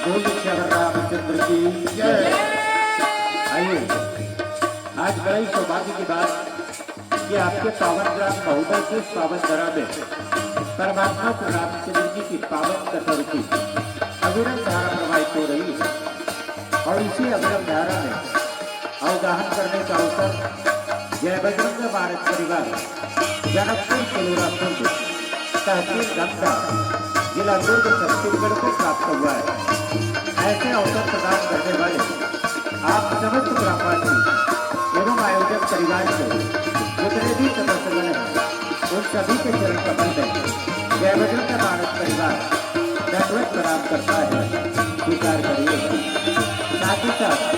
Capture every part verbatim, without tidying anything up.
बोल सियावर रामचंद्र की जय। आइए, आज बड़ा ही सौभाग्य की बात कि आपके पावन ग्राम महुदा के पावन धरा में परमात्मा श्री रामचंद्र जी की पावन कथा रूपी अविरल धारा प्रवाहित हो रही है। और इसी अविरल धारा में अवगाहन करने का अवसर जय बजरंग मानस परिवार जनकपुर किलोरा खुर्द, तहसील रमदा, जिला दुर्ग, छत्तीसगढ़ को प्राप्त हुआ है। ऐसे अवसर प्रदान करने वाले आप समस्त ग्रामवासी एवं आयोजक परिवार के जितने भी सदस्यगण हैं, उन सभी के चरण कमल में जय बजरंग मानस परिवार दंडवत प्रणाम करता है, स्वीकार करिएगा। साथ ही साथ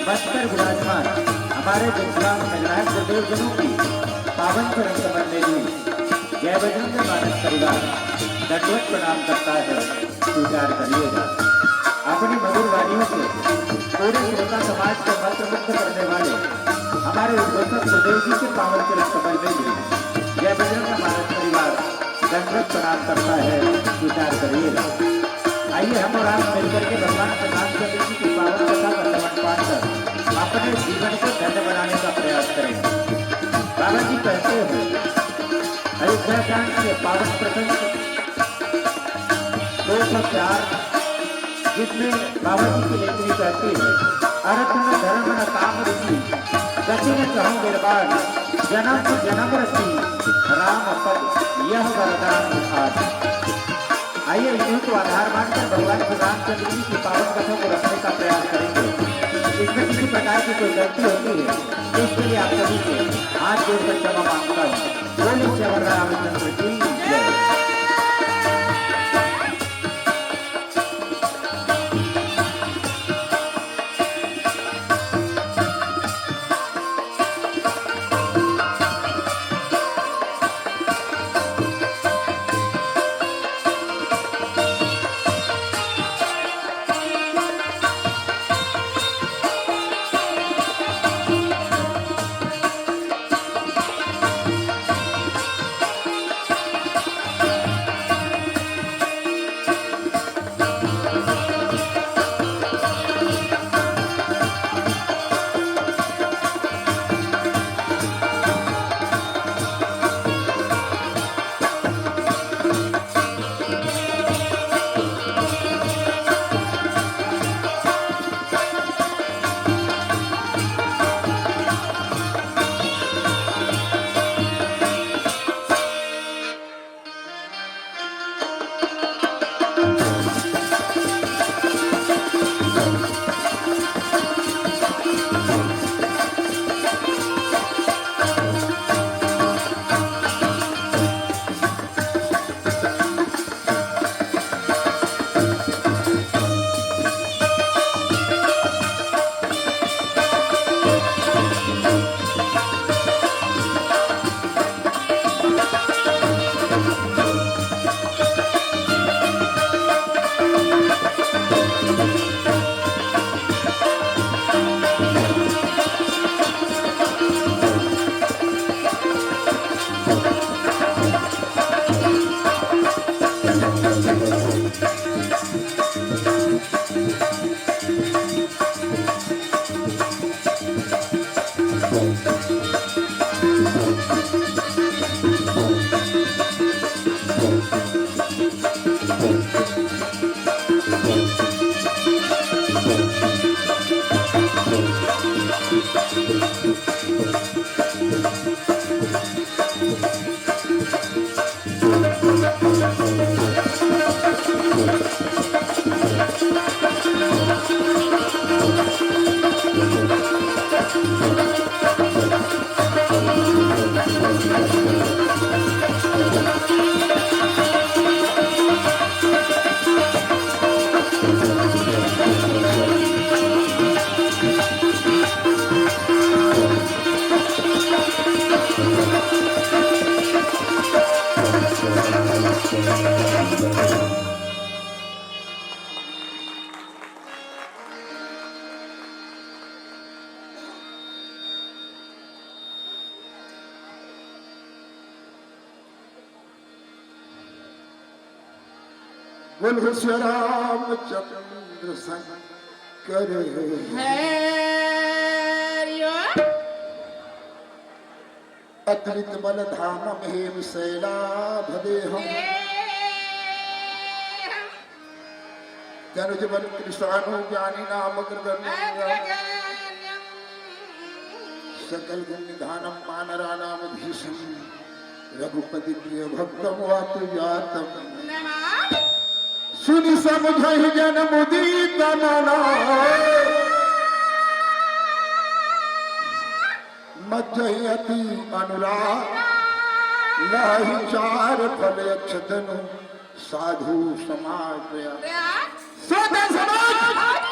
मंच पर विराजमान हमारे विद्वान निर्णायक गुरुदेव जनों की पावन चरण कमल में भी जय बजरंग मानस परिवार दंडवत प्रणाम करता है, स्वीकार करिएगा। अपनी मधुर वाणियों से पूरे श्रोता समाज को मंत्रमुग्ध करने वाले हमारे उद्घोषक गुरुदेव जी के पावन चरण कमल में भी जय बजरंग मानस परिवार दंडवत प्रणाम करता है, स्वीकार करिएगा। आइए, हम और आप मिलकर के भगवान प्रशांत चंद्र जी की पावन कथा का श्रवण पाठ कर अपने जीवन को धन्य बनाने का प्रयास करें। बाबा जी कहते हैं, अयोध्या कांड के पावन प्रसंग दो सौ चार, जिसमें बाबा जी की लेखनी कहती है, "अर्थ न धर्म न काम रुचि, गति न कहूँ निर्वाण, जन्म जन्म रति, राम पद यह वरदान आज।" आइए, इन्हीं को आधार मानकर भगवान श्री रामचंद्र जी की पावन कथा को रखने का प्रयास करेंगे। इसमें किसी प्रकार की कोई गलती होती है, तो इसके लिए आप सभी से हाथ जोड़कर क्षमा मांगता हूँ। बोलिए सियावर रामचंद्र की जय। बोल हो श्री रामचंद्र शंकर। हरिओ। अतुलित बल धामम हेम शैलाभ देहम। ए। तनुज बल कृशानु ज्ञानी नाम अग्रगण्य। अग्रगण्यम। सकल गुण निधानम वानराणाम धीशम। रघुपति प्रिय भक्तम वातु जातम। नमः। सुनि समुझहि जन मुदीत मना। मज्जहि अति अनुराग। लहहि चार फल अक्षतनु। साधु समाज प्रयाग। प्रयाग। श्रोता समाज।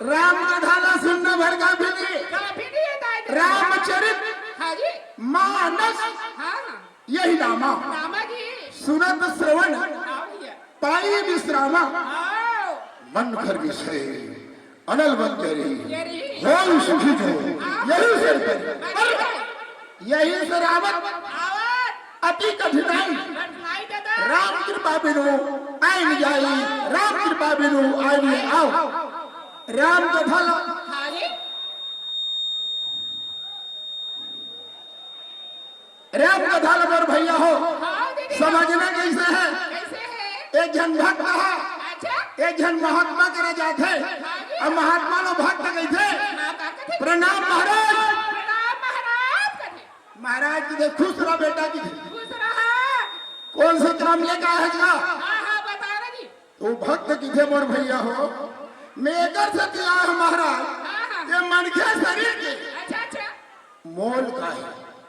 राम कथा ला सुनना भर का भी नहीं। काफी नहीं है दाई दे। रामचरित हाँ जी। मानस हाँ, हाँ। यही नामा। नामा जी। सुनत श्रवण हाँ भैया। पाई विश्रामा। हाँ। मन कर विषय अनल बन जरी। जरी। होई सुखी जो यही सिर पर। पर यही से रावत आवत। अति कठिनाई। कठिनाई दादा। राम कृपा बिनु आइन जाई। राम कृपा बिनु आइन आओ। राम कथा ला। हाँ जी। राम कथा ला मोर भैया हो। हाँ दीदी। समझना कैसे है? कैसे है? एक झन भक्त है। अच्छा। एक झन महात्मा करा जाथे। हाँ जी। अब महात्मा लो भक्त कैसे? हाँ, का कथे? प्रणाम महाराज। प्रणाम महाराज कथे। महाराज जी दे खुश रहा बेटा जी। खुश रहा। कौन से काम लेके आए हैं का? हाँ, हाँ, बता रहे जी। तो भक्त किथे मोर भैया हो, मैं एकर से किया है महाराज। हाँ, हाँ। ये मनखे शरीर के अच्छा, अच्छा। मोल का है?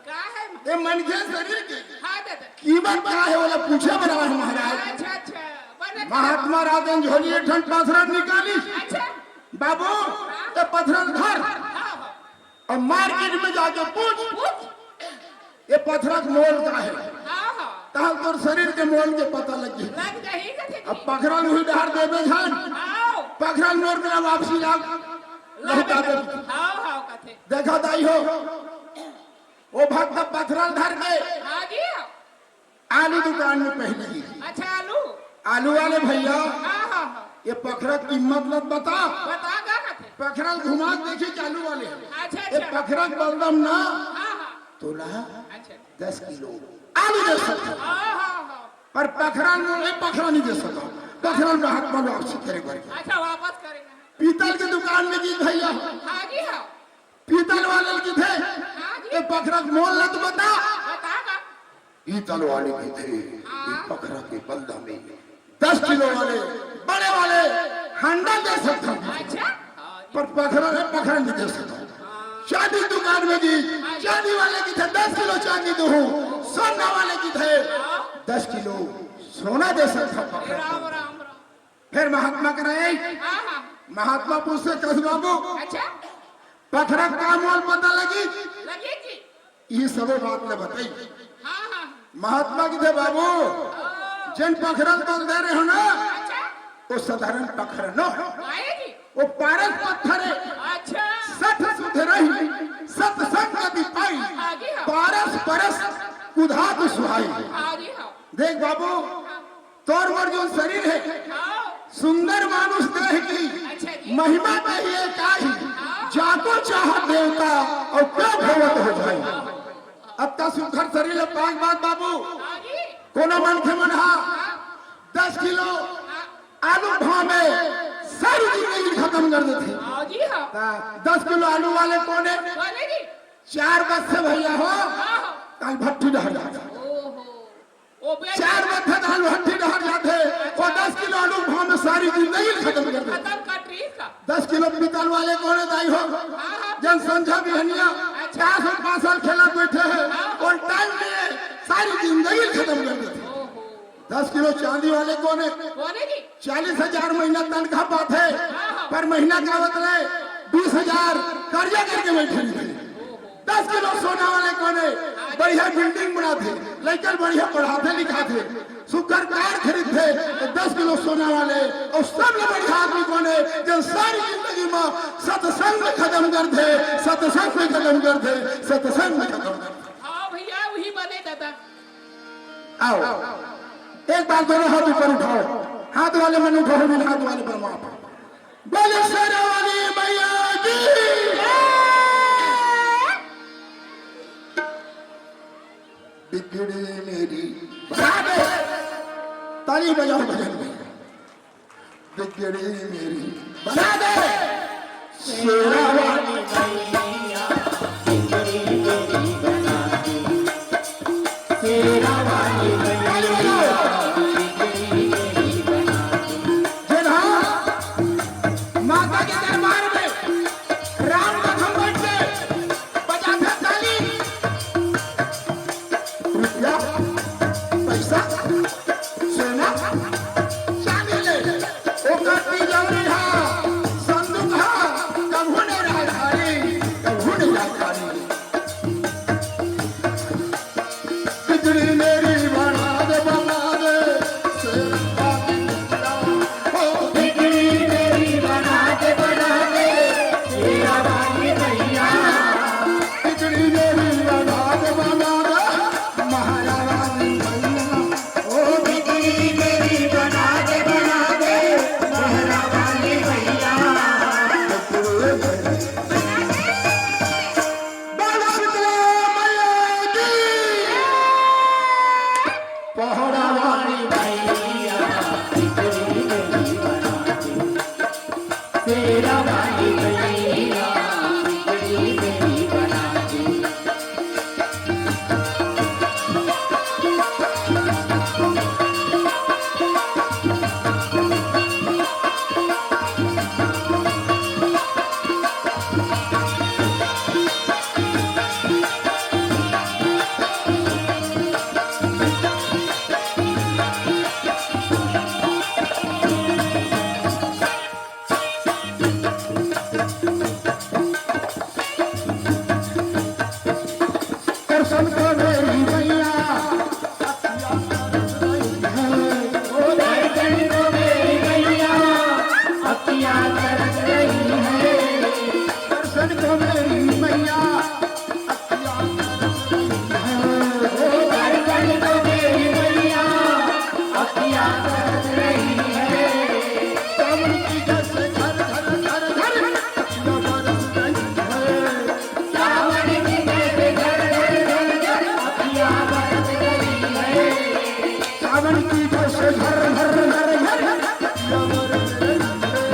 का है? ये मनखे शरीर के हाँ, दादा। कीमत का है, वाला पूछे बना है महाराज। अच्छा, अच्छा। बना महात्मा राजन झोली एक ठन पथरा निकाली। अच्छा। बाबू, हाँ। ये पथरा धर। हाँ, हाँ। अब मार्केट में जाके पूछ, पूछ। ये पथरा के मोल का है? हाँ, हाँ। तहां तोर शरीर के मोल के पता लग गई। लग जाही कथे अब जी। पखरा ल उही डहर देबे झन। आओ। पखरा ल मोर मेरा वापसी लाग। लहुटा दे। हाँ, हाँ, कथे। देखा दाई हो, वो भक्त पथरा ल धर के हाँ जी। आलू दुकान में पहले ही। अच्छा, आलू। आलू वाले भैया, हाँ, हाँ, हाँ। ये पखरा की कीमत मत बता। बता का कथे? पखरा ल घुमा के देखी कि आलू वाले हैं। अच्छा, ये अच्छा। पखरा के बलदम ना, हाँ, हाँ। तोला अच्छा। दस किलो आलू दे सकता। हाँ, हाँ, हाँ। पर पखरा ल मोर, ये पखरा नहीं दे सकता। पखरा ल महात्मा वापसी करे बर। अच्छा, वापस करेगा। पीतल के दुकान में गिस भैया। हाँ जी, हाँ। पीतल वाले ल किथे, हाँ जी। ये पखरा के मोल ल तो बता। बता का? पीतल वाले किथे, हाँ। ये पखरा के बलदम में दस किलो वाले, बड़े वाले हांडा दे सकता हूँ। अच्छा। पर पखरा है, पखरा नहीं दे सकता। हाँ। चांदी दुकान में गिस, अच्छा। चांदी वाले किथे दस किलो चांदी दूँ, सोना वाले किथे हाँ। दस किलो सोना दे सकता हूँ पखरा। राम, राम, राम। फिर महात्मा करा आई। हाँ, हाँ। महात्मा पूछथे, कस बाबू, अच्छा। पखरा का मोल पता लगी? लगी जी। ये सबो बात ल बताई। हाँ, हाँ। महात्मा किथे, बाबू, हाँ। जेन पखरा ल तोल दे रहे हो ना, अच्छा। वो साधारण पखरा नो है। आए जी। वो पारस पत्थर है। अच्छा। सत सुध रही, सत संगति पाई। हाँ जी, हाँ। पारस परस कुधातु सुहाई। हाँ जी, हाँ। देख बाबू, हाँ। तोर मोर जो शरीर है, हाँ। सुंदर मानुष देह की अच्छा जी। महिमा कहिए काही, हाँ। जाको चाह देवता और क्या भवत हो जाए। अत्ता सुंदर शरीर है, पाक बात बाबू। हाँ जी। कोनो मनखे मन हा हाँ। दस किलो हाँ। आलू भाव में सारी जिंदगी खत्म कर देथे। हाँ जी, हाँ। ता दस किलो आलू वाले कोन हे? कोन हे जी? चार बस्ते भैया हो, हाँ, हाँ। दाल भट्टी डहर जाथे। ओहो। ओ बे- चार बस्ते दाल भट्टी डहर जाथे, वो दस किलो आलू भाव में सारी जिंदगी खत्म कर देथे। खत्म कर रही इसका। दस किलो पीतल वाले कोन हे दाई हो? हाँ, हाँ। जेन संझा बिहनिया अच्छा। चार सौ पाँच साल खेला बैठे हैं, हाँ। कोई टाइम नहीं है, सारी जिंदगी खत्म कर देथे। ओहो। दस किलो चांदी वाले कोन हे? कोन हे जी? चालीस हजार महीना तनख्वाह पाथे, हाँ, हाँ। पर महीना का बदले बीस हजार कर्जा करके बैठे रहिथे। दस किलो सोना वाले कोन बढ़िया बिल्डिंग बनाथे, लइका बढ़िया पढ़ाथे लिखाथे, सुघर कार खरीदथे, त दस किलो सोना वाले, अउ सबले बढ़िया आदमी कोन हे, जेन सारी जिंदगी म सत्संग में खत्म करथे, सत्संग में खत्म करथे, सत्संग में खत्म करथे। हाँ भैया, वही बने दादा। आओ, एक बार दोनों हाथ ऊपर उठाओ, हाथ वाले मन उठाओ, बिन हाथ वाले पर माफ। बोले शेरा वाली मैया की। बिगड़ी मेरी बना दे। ताली बजाओ भजन में। बिगड़ी मेरी बना दे। शेरा वाली मैया, बिगड़ी मेरी बना दे। शेरा वाली मैया, बिगड़ी मेरी बना दे। जेन हा माता के दरबार में राम कथा बैठ के बजाथे ताली, रुपया, पैसा, सोना, चांदी ले, ओकर तिजोरी हा, संदूक हा, कभू नहीं रहे खाली, कभू नहीं रहे खाली। बिगड़ी मेरी बना दे, बना दे, शेरा वाली मैया। ओ बिगड़ी मेरी बना दे, बना दे, शेरा वाली मैया। बिगड़ी मेरी बना दे, बना दे, महारानी मैया। ओ बिगड़ी मेरी बना दे, बना दे, महारानी मैया। बोलो शीतला मैया की। पहाड़ा वाली मैया, बिगड़ी मेरी बना दे। शेरा वाली मैया, बिगड़ी मेरी बना दे। दर्शन को मेरी मैया, अखियाँ तरस रही है। ओ दर्शन को मेरी मैया, अखियाँ तरस रही है। दर्शन को मेरी मैया, अखियाँ तरस रही है। ओ दर्शन को मेरी मैया, अखियाँ तरस रही है। सावन की जैसे झर झर झर झर अखियाँ बरस रही है। सावन की जैसे झर झर झर झर अखियाँ बरस रही है। सावन की जैसे झर झर झर झर अखियाँ बरस रही है।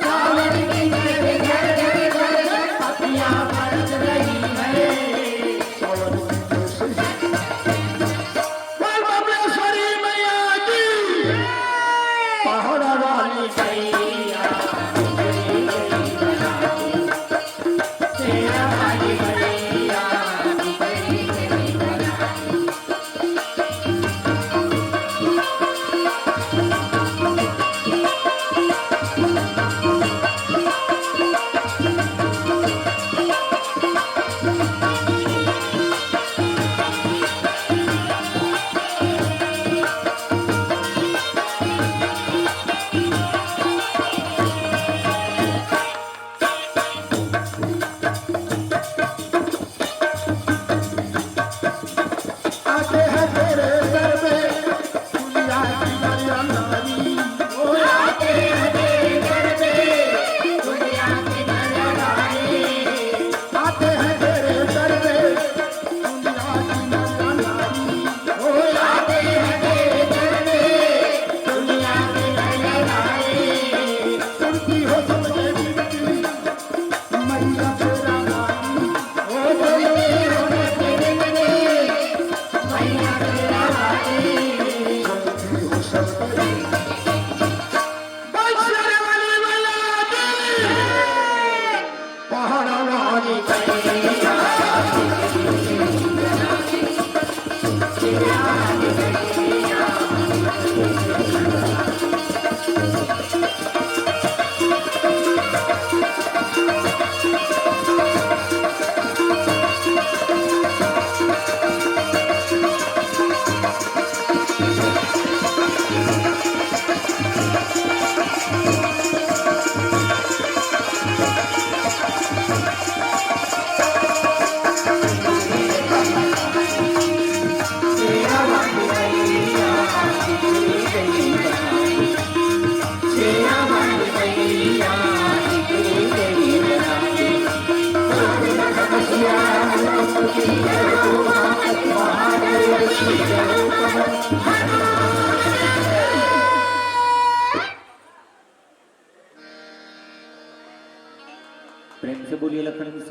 सावन की जैसे झर झर झर झर अखियाँ बरस रही है। सावन की जैसे झर बोल बमलेश्वरी मैया की। पहाड़ा वाली मैया, तेरा वाली मैया,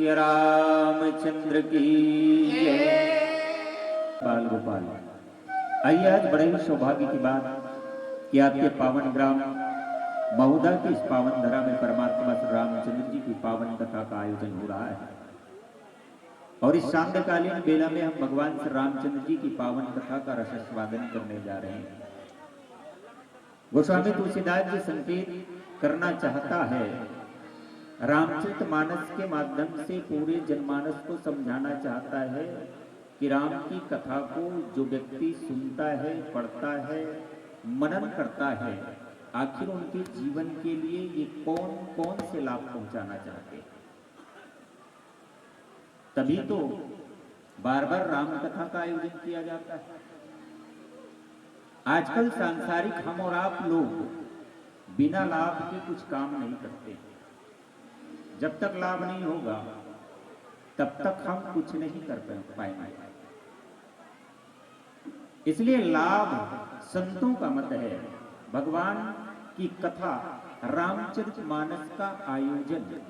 रामचंद्र की जय। बाल गोपाल, आइए, आज बड़े ही सौभाग्य की बात कि आपके पावन ग्राम महुदा की इस पावन धरा में परमात्मा श्री रामचंद्र जी की पावन कथा का आयोजन हो रहा है। और इस सांध्यकालीन बेला में हम भगवान श्री रामचंद्र जी की पावन कथा का रसास्वादन करने जा रहे हैं। गोस्वामी तुलसीदास जी संकेत करना चाहता है, रामचरित मानस के माध्यम से पूरे जनमानस को समझाना चाहता है कि राम की कथा को जो व्यक्ति सुनता है, पढ़ता है, मनन करता है, आखिर उनके जीवन के लिए ये कौन कौन से लाभ पहुंचाना चाहते हैं। तभी तो बार बार राम कथा का आयोजन किया जाता है। आजकल सांसारिक हम और आप लोग बिना लाभ के कुछ काम नहीं करते। जब तक लाभ नहीं होगा, तब तक हम कुछ नहीं कर पाएंगे। इसलिए लाभ संतों का मत है। भगवान की कथा, रामचरित मानस का आयोजन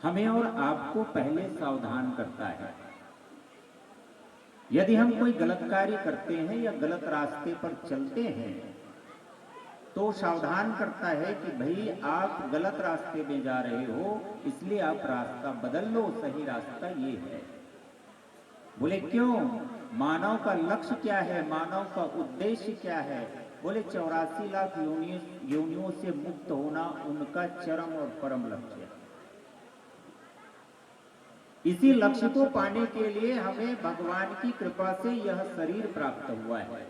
हमें और आपको पहले सावधान करता है। यदि हम कोई गलत कार्य करते हैं या गलत रास्ते पर चलते हैं, तो सावधान करता है कि भाई, आप गलत रास्ते में जा रहे हो, इसलिए आप रास्ता बदल लो, सही रास्ता ये है। बोले, क्यों? मानव का लक्ष्य क्या है? मानव का उद्देश्य क्या है? बोले, चौरासी लाख योनियों योनियों से मुक्त होना उनका चरम और परम लक्ष्य है। इसी लक्ष्य को पाने के लिए हमें भगवान की कृपा से यह शरीर प्राप्त हुआ है।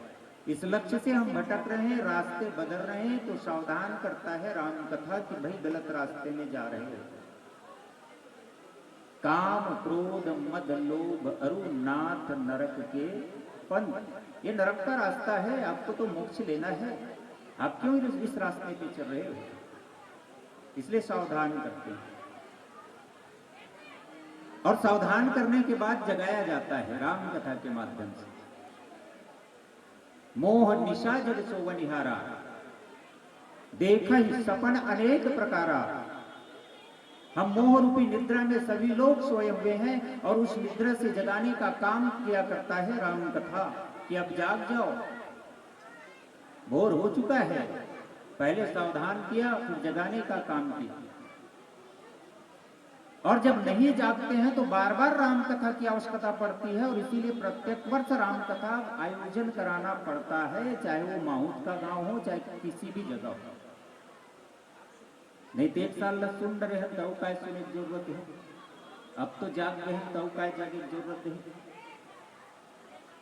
इस लक्ष्य से हम भटक रहे हैं, रास्ते बदल रहे हैं, तो सावधान करता है राम कथा कि भाई, गलत रास्ते में जा रहे हो। काम, क्रोध, मद, लोभ, अरु नाथ नरक के पंथ। ये नरक का रास्ता है, आपको तो मोक्ष लेना है, आप क्यों इस, इस रास्ते पे चल रहे हो? इसलिए सावधान करते हैं। और सावधान करने के बाद जगाया जाता है राम कथा के माध्यम से। मोह निशा जग सोवनिहारा, देखहि सपन अनेक प्रकारा। हम मोह रूपी निद्रा में सभी लोग सोए हुए हैं और उस निद्रा से जगाने का काम किया करता है राम कथा कि अब जाग जाओ, भोर हो चुका है। पहले सावधान किया, फिर जगाने का काम किया। और जब नहीं जागते हैं तो बार बार राम कथा की आवश्यकता पड़ती है और इसीलिए प्रत्येक वर्ष राम कथा आयोजन कराना पड़ता है, चाहे वो माहूद का गांव हो, चाहे किसी भी जगह हो। नहीं तो एक साल ला सुन रहे हैं, तब काय सुने की जरूरत है? अब तो जाग गए हैं, तब काय जागे की जरूरत है?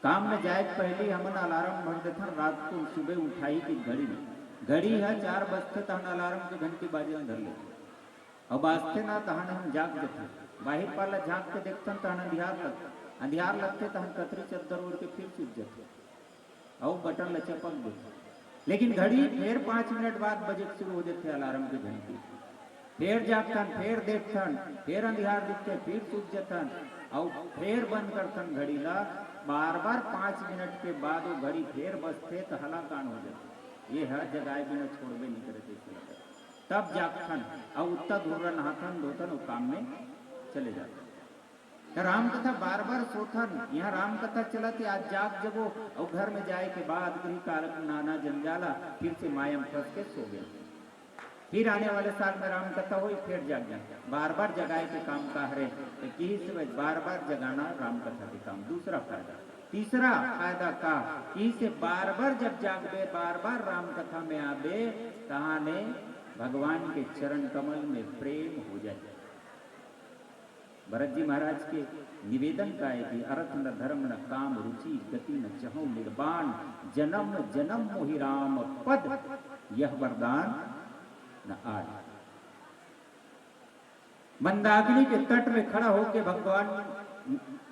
काम में जाए के पहले हमन अलार्म भर देथन, रात को सुबह उठाई की घड़ी में। घड़ी है चार बजते, तहन अलार्म के घंटी बाजे ल धर लेथन। अब बाजते ना, तहन हम जाग जथन। बाहिर पाला झांक के देखथन, तहन अंधियार लगथे। अंधियार लगथे, तहन कतरी चद्दर ओढ़ के फिर सूत जथन। अउ बटन ल चपक देथन। लेकिन घड़ी फेर पाँच मिनट बाद बजे के शुरू हो जथे अलार्म के घंटी। फेर जागथन, फेर देखथन, फेर अंधियार दिखथे, फिर सूत जथन, अउ फेर बंद करथन घड़ी ला। बार बार पाँच मिनट के बाद वो घड़ी फेर बजथे त हलाकान हो जथे। ये ह जगाए बिना छोड़बे नहीं करे, जैसे लगथे। तब जागथन, अउ उत्ता धुर्रा नहाथन, धोथन, वो काम में चले जाथन। त राम कथा बार बार सोथन, यहाँ राम कथा चलत हे, आज जाग जबो, अउ घर में जाए के बाद गृह कार्य नाना जंजाला, फिर से माया में फंस के सो गए। फिर आने वाले साल में राम कथा होई, फिर जाग जाए। बार बार जगाए के काम का हरे, तो किही से बार बार जगाना राम कथा के काम। दूसरा फायदा, तीसरा फायदा का, किही से बार बार जब जागबे, बार बार राम कथा में आबे, तहाने भगवान के चरण कमल में प्रेम हो जाए। भरत जी महाराज के निवेदन का है कि अर्थ न धर्म न काम रुचि गति न चहु निर्वाण, जन्म जन्म मोहि राम पद यह वरदान न आय। मंदाकिनी के तट में खड़ा होके भगवान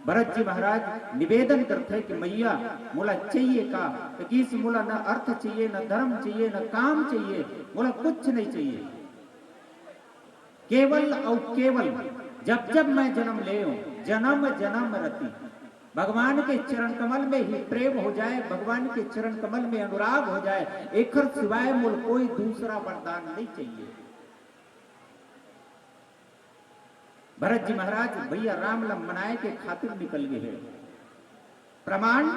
भरत जी महाराज निवेदन करथे कि मैया, मोला चाहिए का? तो किस, मोला न अर्थ चाहिए, न धर्म चाहिए, न काम चाहिए, मोला कुछ नहीं चाहिए। केवल और केवल जब जब मैं जन्म ले हूं, जन्म जन्म रति भगवान के चरण कमल में ही प्रेम हो जाए, भगवान के चरण कमल में अनुराग हो जाए, एकर सिवाय मोल कोई दूसरा वरदान नहीं चाहिए। भरत जी महाराज भैया राम ल मनाए के खातिर निकल गे हे। प्रमाण,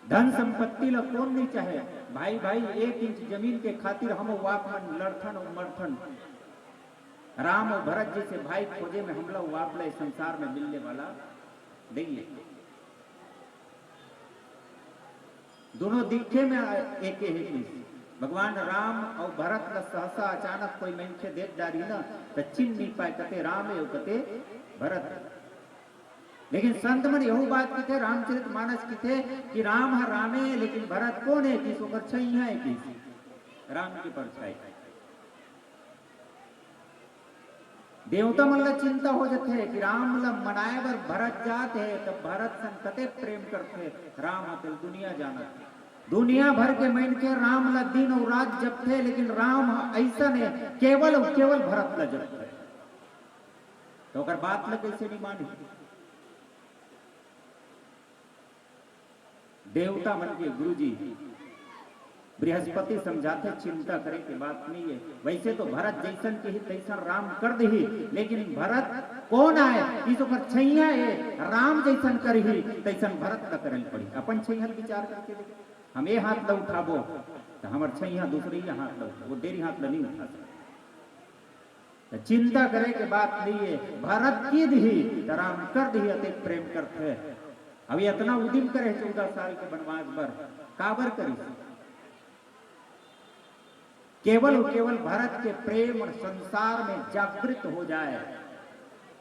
धन संपत्ति ल कोन नहीं चाहे। भाई भाई, एक इंच जमीन के खातिर हम आप मन लड़थन अउ मरथन। राम अउ भरत जइसे भाई खोजे में हमला आप ल संसार में मिलने वाला नहीं है। दोनों दिखे में एके हे किस। भगवान राम अउ भरत ल सहसा अचानक कोई मनखे देख डारी न, त चिन्ह नहीं पाए, कते राम हे अउ कते भरत हे। लेकिन संत मन यहू बात किथे, रामचरित मानस किथे कि राम ह रामे, लेकिन भरत कोन हे किस, ओकर छैया हे किस, राम के परछाई। देवता मन ला चिंता हो जथे कि राम ला मनाए बर भरत जात हे, त भरत संग कतेक प्रेम करथे। राम ह तेल दुनिया जानत हे। दुनिया भर के मनखे राम ला दिन अउ रात जपथे, लेकिन राम ह अइसन हे, केवल अउ केवल भरत ला जपथे। त ओकर बात ला कइसे नहीं मानही? देवता मन के गुरुजी बृहस्पति समझाथे, चिंता करे के बात नहीं है। वैसे तो भरत जैसन किही तैसन राम कर दिही, लेकिन भरत कोन आय, किस ओकर छैया हे, राम जैसन करही तैसन भरत ला करे ल पड़ी। अपन छैया ल विचार करके देख, हम ए हाथ ला उठाबो त हमर छैया दूसरे ही हाथ ला उठाबो, डेरी हाथ ला नहीं उठा सकते। त चिंता करे के बात नहीं है, भरत किही त राम कर दिही, अतेक प्रेम करथे। अभी इतना उदिम करे चौदह साल के बनवास बर, काबर करिस? केवल, केवल भरत के प्रेम संसार में जागृत हो जाए,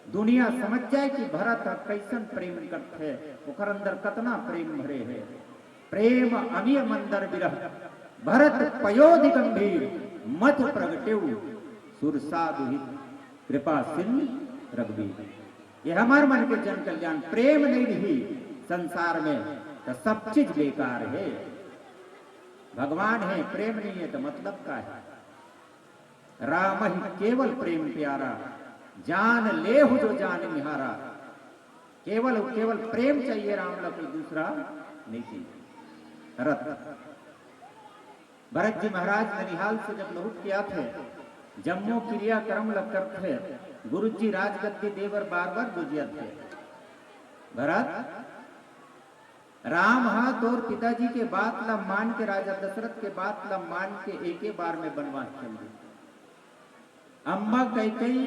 दुनिया समझ जाए कि भरत ह कइसन प्रेम करथे, ओकर अंदर कतना प्रेम भरे हे। प्रेम अमिय मंदर बिरह, भरत पयोधि गंभीर, मथ प्रगटेउ सुरसादुहित कृपा सिंधु रघुबीर। ये हमर मन के जन कल्याण, प्रेम नहीं रही संसार में त सब चीज बेकार हे। भगवान हे, प्रेम नहीं है त मतलब का है? राम ही केवल प्रेम प्यारा, जान लेहु जो जान निहारा। केवल, केवल प्रेम चाहिए राम ला, कोई दूसरा नहीं चाहिए। रत भरत जी महाराज ननिहाल से जब लहुट के आथे, जम्मो क्रियाकर्म ल करथे, गुरु जी राजगद्दी देवर बार बार गुजिया थे। भरत, राम ह तोर पिताजी के बात ल मान के, राजा दशरथ के बात ल मान के एके बार में बनवास चल दे। अम्मा कैकई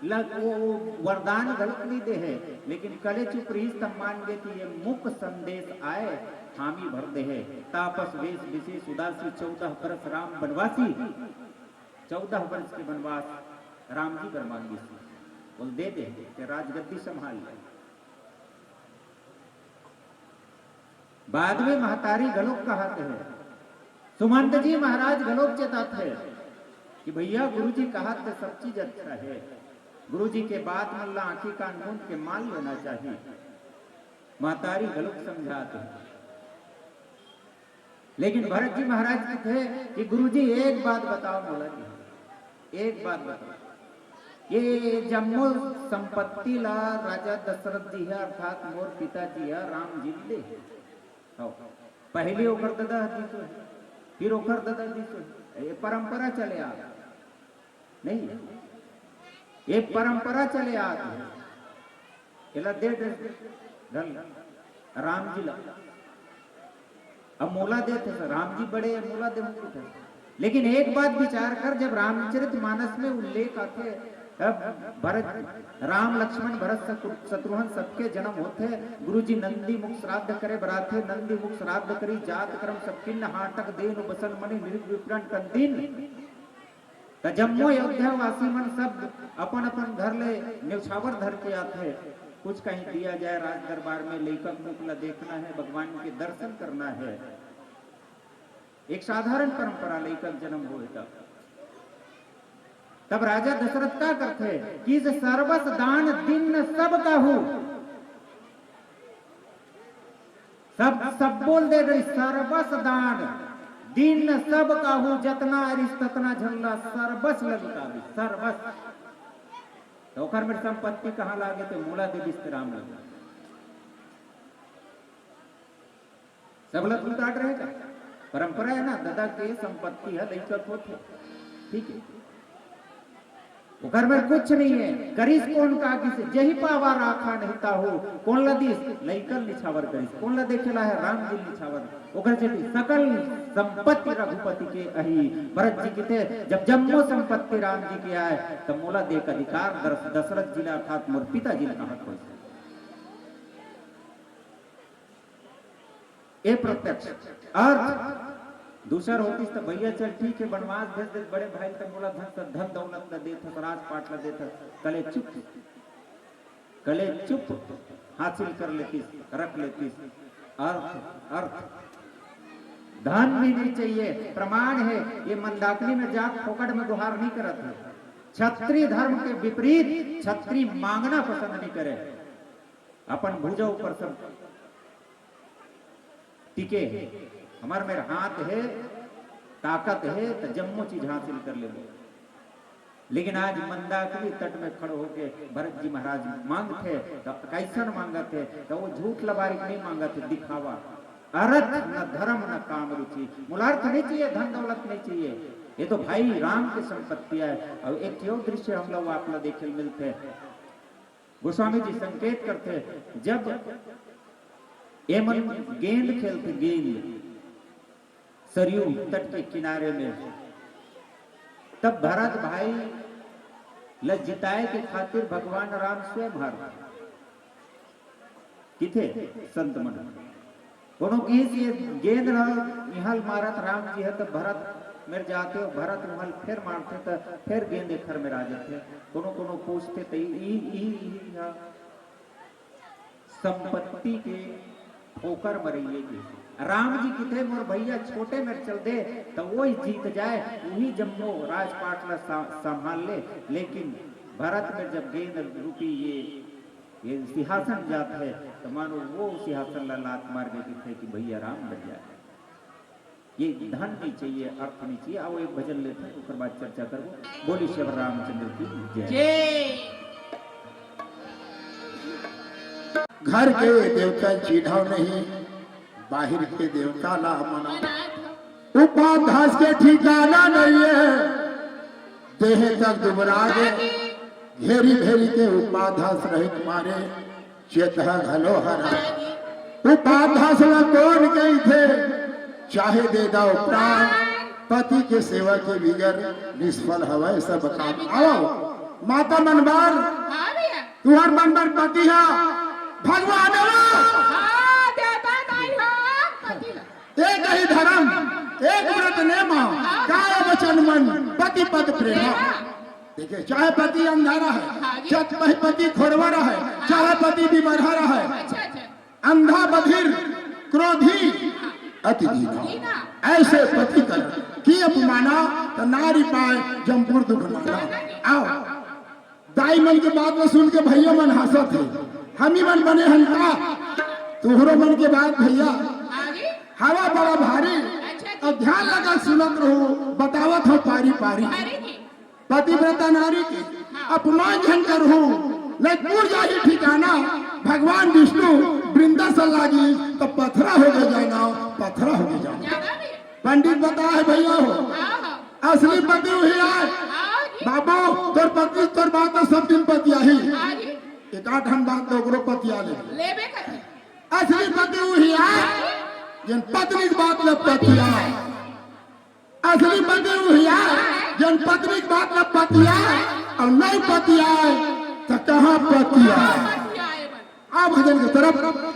ल वो, वो वरदान गलत नहीं दे है, लेकिन कले चुप रहिस त मान गे कि ये मुख संदेश आए, हामी भर दे है। तापस वेश विशेष उदासी, चौदह बरस राम बनवासी। चौदह बरस के बनवास राम जी बर मांगिस, बोल दे दे, ते राजगद्दी संभाल ले। बाद में महतारी घलोक कहत हे, सुमंत जी महाराज घलोक चेतात हे कि भैया गुरु जी कहत हे सब चीज अच्छा हे, गुरु जी के बात मन ला आंखी कान मूंद के मान लेना चाहिए। महतारी घलोक समझात हे। लेकिन भरत जी महाराज कथे कि गुरु जी एक बात बताओ मोला जी, एक बात बताओ, ये जम्मो संपत्ति ला राजा दशरथ जी ह अर्थात मोर पिताजी ह राम जी ल दे हे। हव, पहली ओकर ददा ह दिस हे, फिर ओकर ददा दिस हे, ये परंपरा चले आ नहीं, ये परंपरा चले आत हे। एला दे दे धन राम जी ला। अब मोला देथे सर, राम जी बड़े हे, मोला दे मुकुट हे। लेकिन एक बात विचार कर, जब रामचरित मानस में उल्लेख आथे, तब भरत, राम लक्ष्मण भरत शत्रु-, शत्रुघ्न सबके जन्म होथे। गुरु जी नंदी मुख श्राद्ध करे बराथे, नंदी मुख श्राद्ध करी जात कर्म सब किन्न हाटक देनु बसन मणि निरिख विप्रन कंदिन। त जम्मो अयोध्या वासी मन सब अपन अपन घर ले न्योछावर धर के आथे, कुछ कहीं दिया जाए राज दरबार में, लइका के मुख ला देखना है, भगवान के दर्शन करना है। एक साधारण परंपरा, लइका के जन्म होए तब, तब राजा दशरथ का करथे कि जे सर्वस दान दीन सब काहू, सब, सब बोल दे रही, सर्वस दान दीन सब काहू, जतना अरिस ततना झन ला सर्वस ललकाबे, सर्वस। त ओकर मेर संपत्ति कहाँ लागे, त मोला दे दिस त राम लगे। सब ला लुटाट रहे का? परंपरा है ना, ददा के संपत्ति ह लइका के होथे, ठीक है। ओकर मेर कुछ नहीं है। करिस कोन का किस, जही पावा राखा नहीं ताहू। कोन ला दिस? लइकन निछावर करिस। कोन ला देखे ला है? राम जी निछावर। ओकर सेती सकल संपत्ति रघुपति के अही। भरत जी किथे, जब जम्मो संपत्ति राम जी के आय, तब मोला देख अधिकार दस-, दशरथ जी ला अर्थात मोर पिताजी ला कहत होइस। ए प्रत्यक्ष अर्थ दूसर होतिस त भैया चल ठीक है, बनवास भेज दे बड़े भाई, त मोला धन, धन दौलत ल देथस, राजपाट ल देथस, कले चुप, कले चुप हासिल कर लेतिस, रख लेतिस। अर्थ, अर्थ धन भी नहीं चाहिए, प्रमाण है ये मंदाकिनी में जात फोकट में गुहार नहीं करत है। छत्री धर्म के विपरीत छत्री मांगना पसंद नहीं करे। अपन भुजा ऊपर सब टिके हे। हमर मेर हाथ हे, ताकत हे, त जम्मो चीज हासिल कर लेबो। लेकिन आज मंदाकिनी तट में खड़े होके भरत जी महाराज मांगथे, त कैसन मांगत हे? त वो झूठ लबारी नहीं मांगत हे, दिखावा। अरथ न धर्म न काम रुचि। मोला अर्थ नहीं चाहिए, धन दौलत नहीं चाहिए। ये तो भाई राम के संपत्ति है। और एक ठो दृश्य हम लोग आप ला देखे ल मिलथे। गोस्वामी जी संकेत करथे, जब एमन गेंद खेलथे, गेंद सरयू तट के किनारे में, तब भरत भाई ल जिताए के खातिर भगवान राम स्वयं हर किथे संत मन कोनो किहिस ये गेंद ल इहाँ ल मारत राम जी ह, त भरत मेर जाथे, अउ भरत उहाँ ल फेर मारथे, त फेर गेंद एखर मेर आ जाथे। कोनो कोनो पूछथे, त ई, ई, ई, ई ह संपत्ति के ठोकर मरइए के। राम जी किथे, "मोर भैया छोटे मेर चल दे, त वही जीत जाए, वही जम्मो राजपाट ल सा-, संभाल ले।" लेकिन भरत मेर जब गेंद रूपी ये ये सिंहासन जात हे, त मानो वो सिंहासन ला लात मार के किथे कि भैया राम बन जाए। ये धन नहीं चाहिए, अर्थ नहीं चाहिए। आओ एक भजन लेते हैं, ओकर बाद चर्चा करबो। बोली श्री रामचंद्र की जय। जय। घर के देवता चिन्हाव नहीं, बाहिर के देवता ला मना। उपाधास के ठिकाना नहीं है, देह तक दुबरा गे, घेरी भेरी के उपाधास रहित मारे, चेत ह घलो हरा। उपाधास ला कोन कहिथे, चाहे दे दाव प्राण, पति के सेवा के बिगर निष्फल हवय सब काम। आओ, माता मन बर, हाँ भैया। तुहर मन बर पति ह भगवान हवय। हाँ, देवता नहीं हो, पति ला। एक ही धर्म, एक व्रत नेमा, काय वचन मन, पति पद प्रेमा। देखिए, चाहे पति अंधा रहे, हाँ जी। चाहे पति खोरवा रहे, चाहे पति बिमरहा रहे, अच्छा, अच्छा। अंधा बधिर क्रोधी अति दीना, दीना। ऐसे पति कर की अपमाना, त नारी पाए जमपुर दुख नाना। आओ, दाई मन के बात ल सुन के भैया मन हंसत हे, हमी मन बने हन का? तुहरो मन के बात भैया, हाँ जी। हवा बड़ा भारी। अच्छा जी। अब ध्यान लगा सुनत रहू, बतावत हव पारी पारी। अरे जी। पतिव्रता नारी के अपमान झन करहू, नहीं दूर जाही ठिकाना। भगवान विष्णु वृंदा स लागी, त पथरा हो गे जाना, पथरा हो गे जाना। ज्यादा भी। पंडित बताए हे भैया हो, हाँ, हाँ। असली पति उही आय। हाँ जी। बाबू, तोर पत्नी तोर बात सब दिन पतियाही। हाँ जी। एक आध हम बात तो ओकरो पतिया ले। लेबे करही। असली पति उही आय, जेन पत्नी के बात ल पतियाय। असली पति उही आय, जेन पत्नी के बात ल पतियाय, अउ नहीं पतियाय, त कहाँ पतियाय? पतियाय मन। आ भजन के तरफ।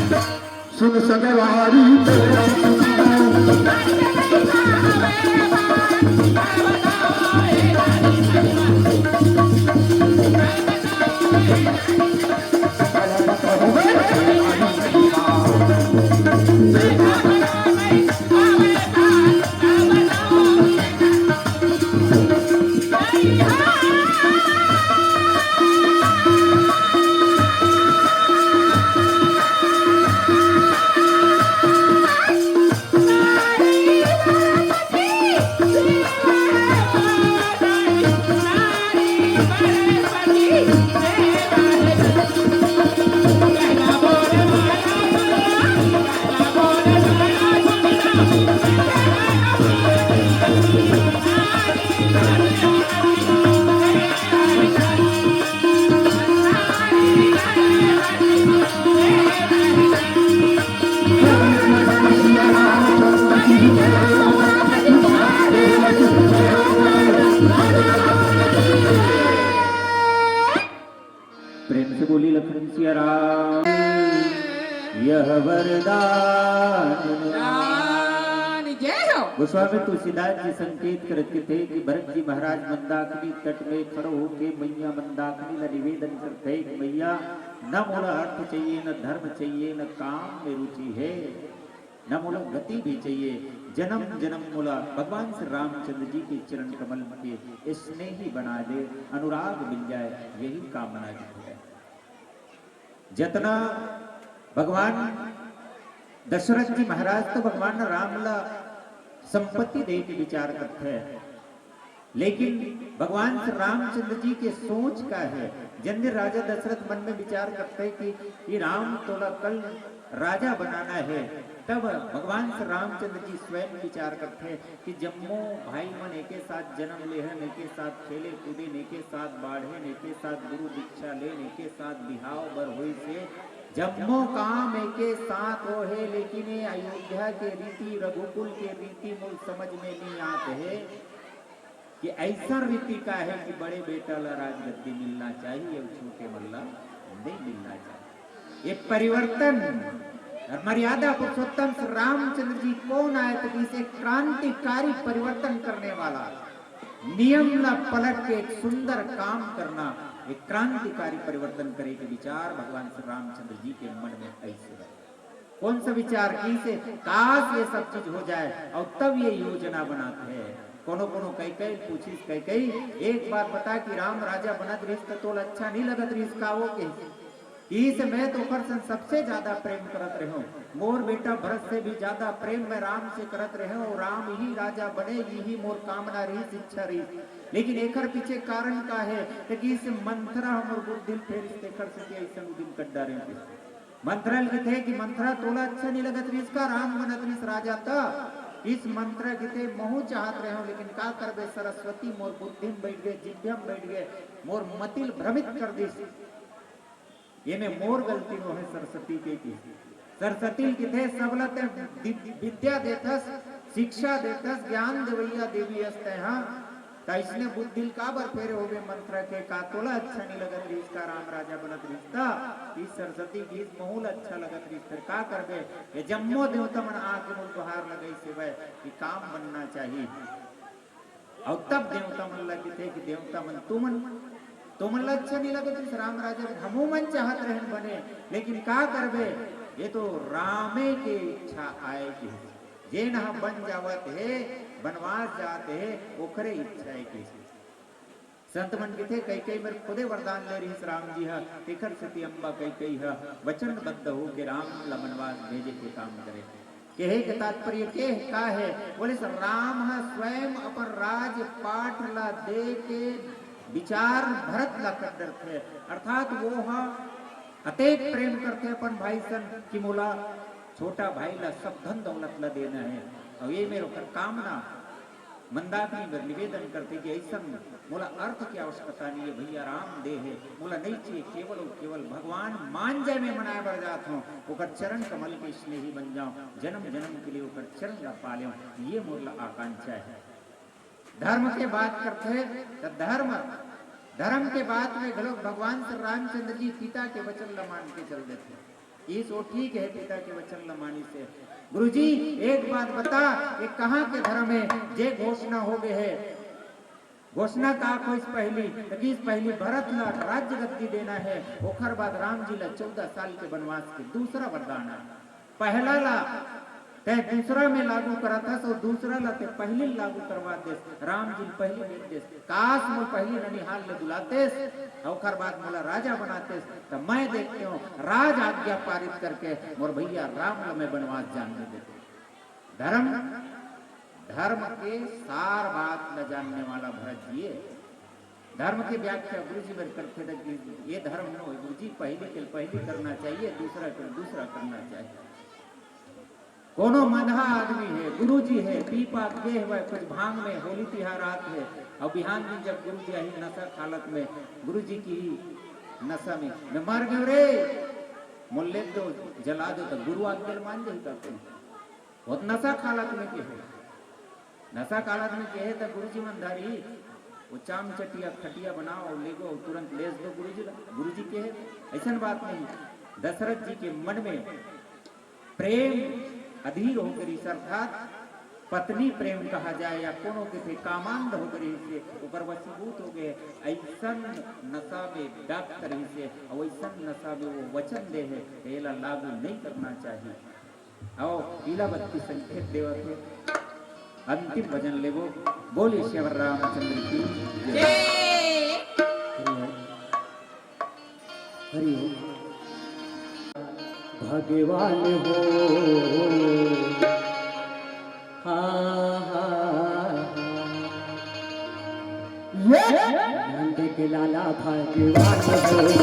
सुन सगवारी तेरा प्रेम से बोली लखन सिया राम। यह वरदान। राम जय हो। गोस्वामी तुलसीदास जी संकेत करत के थे कि भरत जी महाराज मंदाकिनी तट में खड़ो होके मैया मंदाकिनी ला निवेदन करते कि मैया, न मोला अर्थ चाहिए, न धर्म चाहिए, न काम में रुचि है, न मोला गति भी चाहिए, जन्म जन्म मोला भगवान श्री रामचंद्र जी के चरण कमल के स्नेही बना दे, अनुराग मिल जाए, यही कामना की है। जतना भगवान दशरथ जी महाराज तो भगवान राम ला संपत्ति दे के विचार करते हैं, लेकिन भगवान श्री रामचंद्र जी के सोच का है। जन दिन राजा दशरथ मन में विचार करते हैं कि ये राम तोला कल राजा बनाना है, तब भगवान श्री रामचंद्र जी स्वयं विचार करते हैं कि जम्मो भाई मन एके साथ जन्म लेहन, एके साथ खेले कूदेन, एके साथ बाढ़ेन, एके साथ गुरु दीक्षा लेन, एके साथ बिहाव बर होइस हे, जम्मो काम एके साथ होहे, लेकिन ये अयोध्या के रीति, रघुकुल के रीति मोर समझ में नहीं आत हे कि ऐसा रीति का है कि बड़े बेटा ला राजगद्दी मिलना चाहिए और छोटे मन ला नहीं मिलना चाहिए। ये परिवर्तन और मर्यादा पुरुषोत्तम श्री रामचंद्र जी कौन आए थे, इसे क्रांतिकारी परिवर्तन करने वाला, नियम ला पलट के एक सुंदर काम करना, एक क्रांतिकारी परिवर्तन करे के विचार भगवान श्री रामचंद्र जी के मन में ऐसे है। कौन सा विचार की से काश ये सब चीज हो जाए और तब ये योजना बनाते हैं। कोनो कोनो कैकई पूछिस, कैकई एक बात बता कि राम राजा बनत रहिस त तोला अच्छा नहीं लगत रहिस का? वो कहिस कि से मैं तो ओकर संग सबसे ज्यादा प्रेम करत रहे हूँ, मोर बेटा भरत से भी ज्यादा प्रेम मैं राम से करत रहे हूँ, राम ही राजा बने, यही मोर कामना रहिस, इच्छा रहिस, लेकिन एकर पीछे कारण का है? तो कि से मंथरा हमर बुद्धि ल फेरिस, तेकर से कि ऐसन उदिम कर डारे। मंथरा ल किथे कि मंथरा तोला अच्छा नहीं लगत रहिस का राम बनत रहिस राजा त? इस मंथरा किथे महू चाहत रहे हो, लेकिन का करबे, सरस्वती मोर बुद्धि में बैठ गए, जिभ्या में बैठ गए, मोर मति ल भ्रमित कर दिस। ये में मोर गलती नो है सरस्वती के की। सरस्वती ल किथे सबला ते दि-, विद्या देथस, शिक्षा देथस, ज्ञान देवैया देवी अस तैं हा। त इसने बुद्धि ल काबर फेरे होबे मंथरा के? का तोला अच्छा नहीं लगत रहिस का राम राजा बनत रहिस त? ई सरस्वती गीत महू ल अच्छा लगत रहिस, फिर का करबे? ये जम्मो देवता मन आके मोल गुहार लगई सेवय कि काम बनना चाहिए। और तब देवता मन ला किथे कि देवता मन तुमन, तुमन ला अच्छा नहीं लगत रहिस राम राजा, हमू मन चाहत रहन बने, लेकिन का करबे? ये तो रामे के इच्छा आए कि जेन ह बन जावत हे, बनवास जात हे, ओखरे इच्छा हे कि संत मन किथे, कैकई मेर खुदे वरदान ले रहिस राम जी ह, तेखर सेती अम्बा कैकई ह वचनबद्ध होके राम ल बनवास भेजे के काम करे। केहे के तात्पर्य के का हे? बोले, राम ह स्वयं अपन राज पाठ ला दे के विचार भरत ला कर डरथे, अर्थात वो ह अतेक प्रेम करथे अपन भाई सन कि मोला छोटा भाई ला सब धन दौलत ला देना हे। और ये मेरे ओकर कामना मंदाकिनी बर निवेदन करथे कि ऐसन मोला अर्थ के आवश्यकता नहीं है भैया, राम दे हे, मोला नहीं चाहिए, केवल और केवल भगवान मान जाए, मैं मनाए बर जात हूँ, ओकर चरण कमल के स्नेही बन जाऊं, जन्म जन्म के लिए ओकर चरण ला पा लेऊं, ये मोर ला आकांक्षा है। धर्म के बात करथे त धर्म, धर्म के बात में घलोक भगवान श्री रामचंद्र जी पिता के वचन ला मान के चल देथे। ईस वो ठीक हे, पिता के वचन ल मानिस हे। गुरुजी, एक बात बता, ये कहाँ के धर्म हे, जे घोषणा हो गे हे? घोषणा का कोई पहली, त किस पहली भरत ला राज्य गद्दी देना हे, ओखर बाद राम जी ला चौदह साल के वनवास के दूसरा वरदान हे। पहला ला तैं दूसरा में लागू करत हस, अउ दूसरा ला तैं पहली लागू करवा देस। राम जी पहली भेज देस, काश मोला पहली ननिहाल ले बुलातेस, अउ ओखर बाद मोला राजा बनातेस, त मैं देखते हूँ राज आज्ञा पारित करके मोर भैया राम ला मैं वनवास जान दे देते। धर्म, धर्म के सार बात ल जानने वाला भरत जी हे। धर्म के व्याख्या गुरुजी मेर करथे त कि ये धर्म नो हे गुरुजी, पहली के पहली करना चाहिए, दूसरा के दूसरा करना चाहिए। कोनो मंदहा आदमी हे, गुरुजी हे, पी पा गे हवय, कुछ भांग में होली तिहार आत हे, अउ बिहान दिन जब गुरुजी आही नशा हालत में, गुरुजी किही नशा में, मैं मर गेंव रे, मोला ले दो, जला दो, त गुरु आज्ञा ल मान जाही कहिथे। बहुत नशा हालत में के हे, नशा हालत में के हे, त गुरुजी मन धरही, वो चाम चटिया खटिया बनाओ, ले गो, तुरंत लेस दो गुरुजी ला, गुरुजी के हे। अइसन बात नहीं, दशरथ जी के मन में प्रेम अधीर होकर इस, अर्थात पत्नी प्रेम कहा जाए या कोनो के थे कामांध होकर इसे ओकर वशीभूत हो गए। अइसन नशा में डॉक्टर इसे, अउ अइसन नशा में वो वचन दे हे, एला लागू नहीं करना चाहिए। अउ पीला बत्ती संकेत देवत हे। अंतिम भजन लेबो। बोलिए श्री रामचंद्र की जय। जय। हरि ओम। हरि ओम। भगवान हो। हाँ, हाँ, हाँ। ये नंद के लाला भगवान हो।